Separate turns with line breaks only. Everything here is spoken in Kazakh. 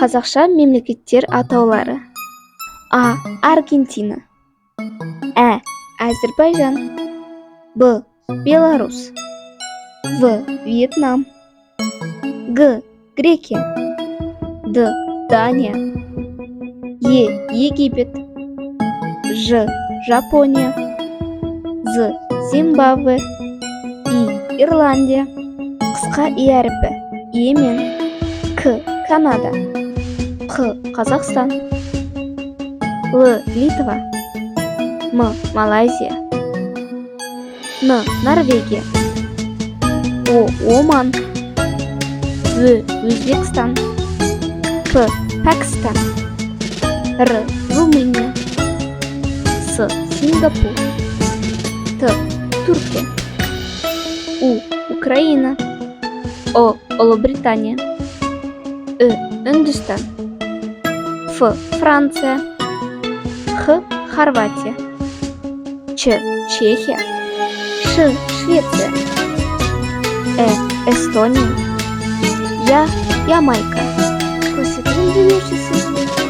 Қазақша мемлекеттер атаулары: А. Аргентина, Ә. Әзірбайжан, Б. Беларусь, В. Вьетнам, Г. Грекия, Д. Дания, Е. Египет, Ж. Жапония, З. Зимбабве, И. Ирландия. Қысқа И әріпі: Йемен, К. Канада, Қ. Қазақстан, Л. Литва, М. Малайзия, Н. Норвегия, О. Оман, Ө. Өзбекстан, П. Пәкістан, Р. Румыния, С. Сингапур, Т. Түркия, У. Украина, Ұ. Ұлыбритания, Ү. Үндістан, Ф. Франция, Х. Хорватия, Ч. Чехия, Ш. Швеция, Э. Эстония, Я. Ямайка. Көрсетілім демеушісі.